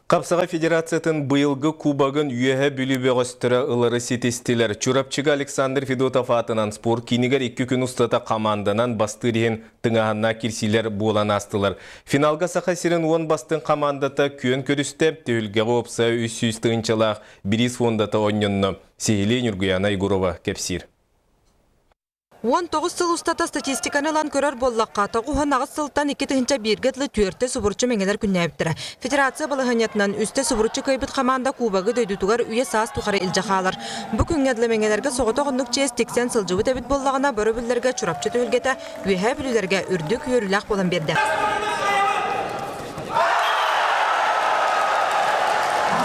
Хапсаҕай федерациятын быйылгы кубогын Үөһэ Бүлүү бөҕөстөрө ылары ситистилэр. Чурапчыга Александр Федотов аатынан спорт киинигэр икки күн устата хамаанданан бастыыр иһин тыҥааһыннаах киирсиилэр буолан аастылар. Финалга Саха сирин уон бастыҥ хамаандата күөн көрүстэ, түһүлгэҕэ уопсайа 300 тыһыынчалаах бириис фондата оонньонно. Сиһилии Ньургуйаана Егорова кэпсиир. 19 сыл устата статистиканы ылан көрөр буоллахха, 98 сылтан 2001-гэ дылы түөртэ субуруччу мэҥэлэр күннээбиттэрэ. Федерация балаһыанньатынан үстэ субуруччу кыайбыт хамаанда кубогы дойдутугар үйэ-саас тухары илдьэ хаалар. Бу күҥҥэ дылы мэҥэлэргэ соҕотох оннук чиэс тиксэн сылдьыбыт эбит буоллаҕына, бөрөбүллэргэ Чурапчы түһүлгэтэ Үөһээ Бүлүүлэргэ үрдүк үөрүүлээх буолан биэрдэ.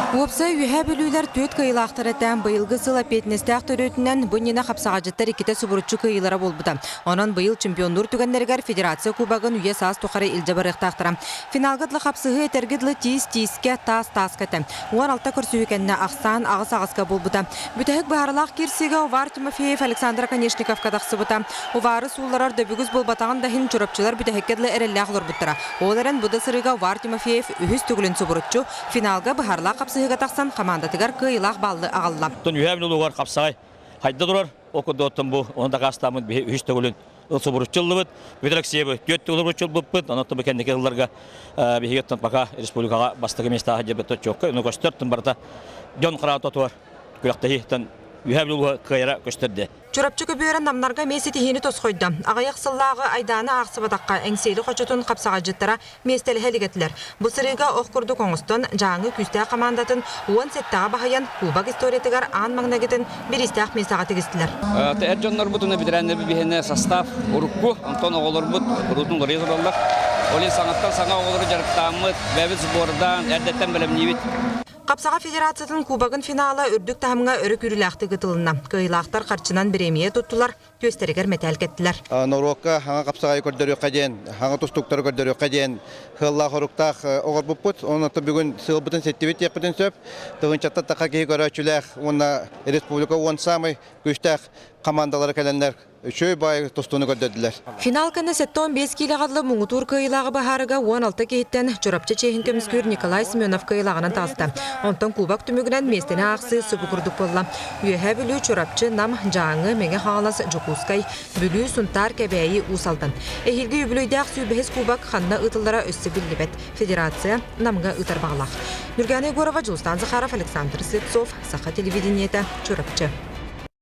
Уопсай Үөһээ Бүлүүлэр түөрт кыайыылаахтар этээн быйылгы сыл эппиэтинэстээх төрүөтүнэн бу иннинэ хапсаҕадьыттар иккитэ субуруччу кыайыылара буолбута. Онон быйыл чемпионнуур түгэннэригэр федерация кубогын үйэ-саас тухары илдьэ барыахтаахтара. Финалга дылы хапсыһыы этэргэ дылы тиис-тиискэ, таас-тааска этэ. 16 көрсүһүү кэннэ ахсаан аҕыс аҕыска буолбута. Бүтэһик быһаарылаах киирсиигэ Увар Тимофеев Александр Оконешниковка тахсыбыта. Увары суулларар дөбүгүс буолбатаҕын да иһин чурапчылар бүтэһиккэ дылы эрэллээх олорбуттара. Ол эрэн бу да сырыыга Увар Тимофеев үһүс төгүлүн субуруччу финалга быһаарылаах хапсыһыыга тахсан хамаандатыгар кыайыылаах баллы аҕалла. Оттон Үһээ Бүлүү хапсаҕай хайда турар. Ол курдук бу ону дакаастааммыт биһи үһүс төгүлүн субуруччу ыллыбыт. Петр Алексеевы түөрт төгүл субуруччу ылбыппыт. Онон бу кэнники ылларга биһиги оттон пока республикаҕа бастакы миэстэҕэ сылдьарбыт отчуокка. Ону көстөр тын барыта дьон хараҕа тотуар күрэхтэһииттэн Үһээ Бүлүү кыайара көстөр Чурапчы көбүөрэ намнарга эмиэ ситиһиини тосхойдо. Аҕыйах сыллааҕы айдааны аахсыбатахха, Эҥсиэли хочотун хапсаҕайдьыттара миэстэлэһэ илик этилэр. Бу сырыыга ох курдук оҥостон, Дьааҥы күүстээх хамаандатын 17-ҕэ баһыйан, Кубок историятыгар аан маҥнайгытын бириистээх миэстэҕэ тигистилэр. Эр дьоннорбут уонна бэтэрээннэрбит биһиэнэ состав урукку, онтон оҕолорбут куруутун уларыйа тураллар. Ол иһин саҥаттан саҥа оҕолору дьарыктааммыт, бэйэбит сбордаан, эрдэттэн бэлэмниибит. Хапсаҕа федерациятын Кубогын финала үрдүк таһымҥа өрө күүрүүлээхтик ыытылынна. Кыайыылаахтар харчынан бириэмийэ туттулар, түөстэригэр мэтээл кэттилэр. Норуокка хаҥа хапсаҕайы көрдөрүөххэ диэн, хаҥа тустууктары көрдөрүөххэ диэн сыаллаах-соруктаах оҥорбуппут. Онон бүгүн сыалбытын ситтибит диэхпитин сөп. Тыһыынчаттан тахха киһи көрөөччүлээх уонна республика уон саамай күүстээх хамаандалара кэлэннэр Үчүгэй баайы тустууну көрдөрдүлэр. Финал кэннэ 75 киилэҕэ дылы муҥутуур кыайыылааҕы быһаарыга 16 киһиттэн Чурапчы чиэһин көмүскүүр Николай Семенов кыайыылааҕынан таҕыста. Онтон кубок түмүгүнэн миэстэни аахсыы субу курдук буолла. Үөһээ Бүлүү, Чурапчы, Нам, Дьааҥы, Мэҥэ Хаҥалас, Дьокуускай, Бүлүү, Сунтаар, Кэбээйи, Уус Алдан. Эһиилги үбүлүөйдээх сүүрбэһис кубок ханна ыытыллара өссө биллибэт. Федерация Намҥа ыытар баҕалаах. Ньургуяна Егорова, Дьулустаан Захаров, Александр Слепцов, Саха телевидениетэ, Чурапчы.